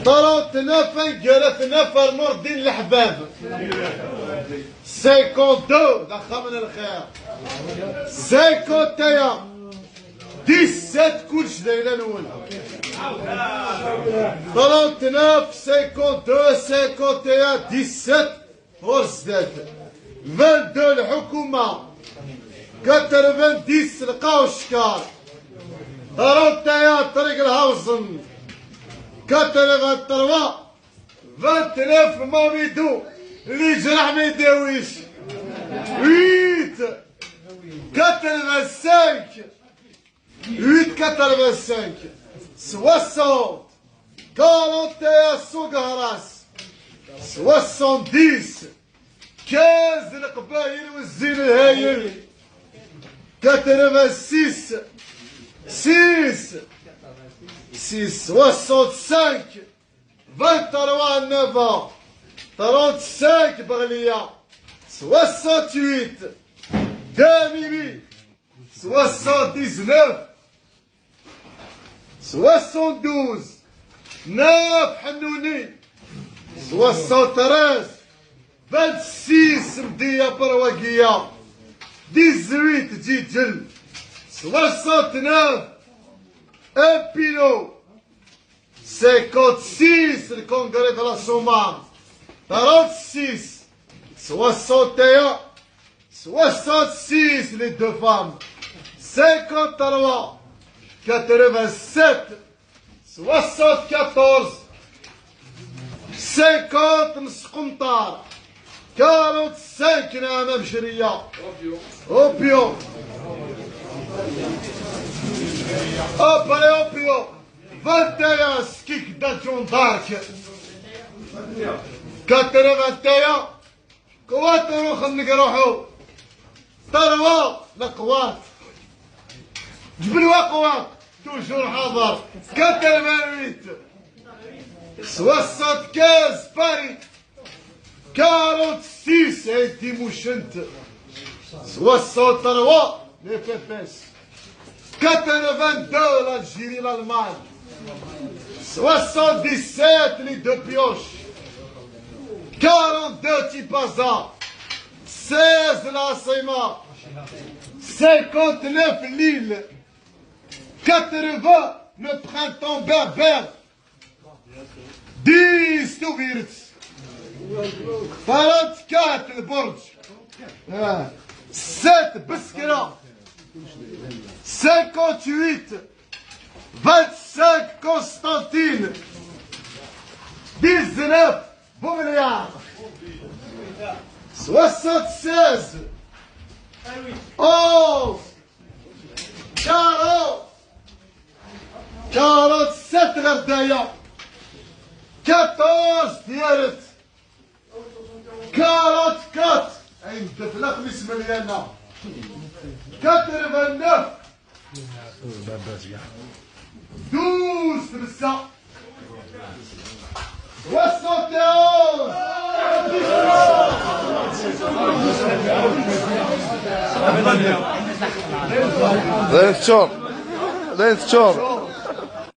39 قالت نفر نور الدين الحباب. 52 دخل من الخير. 51 17 كلش دايره الاولى. 39 52 51 17 ورزدات. 22 الحكومة. 90 لقاو الشكار. 31 طريق الهوزن. 83 29 ماميدو اللي جرح ما يداويش. 8 85 8 85 60 41 سوق هراس. 70 15 القبايل والزين الهايل. 86 6 6 65 23 9 35 بغلية. 68 داميمي. 79 72 9 حنوني. 73 26 مدية برواقية. 18 جيجل. 69 Epino. 56 le congrès de la Soumam. 36 61 66 les deux femmes. 53 87 74 50 مسقنطار. 45 نعمة بشرية اوبيو ابري اوبيو. 21 سكيكدة Jeanne d'Arc. 81 quattro خنق روحو. trois القوات جبل وقوات toujours حاضر. 88 75 باري. 46 عين تيموشنت. 63 les FFS. 82 l'Algérie, l'Allemagne. 77 les deux pioches. 42 Tipaza. 16 العاصمة. 59 Lille. 80 le printemps berbère. 10 توبيرت. 34 البرج. 7 بسكرة. 58 25 Constantine. 19 Boumeliar. 76 11 40 47 غرداية. 14 ديالت. 44 عين الدفلة خميس مليانة. 89 12 تبسة. 71. لا تشور لا تشور.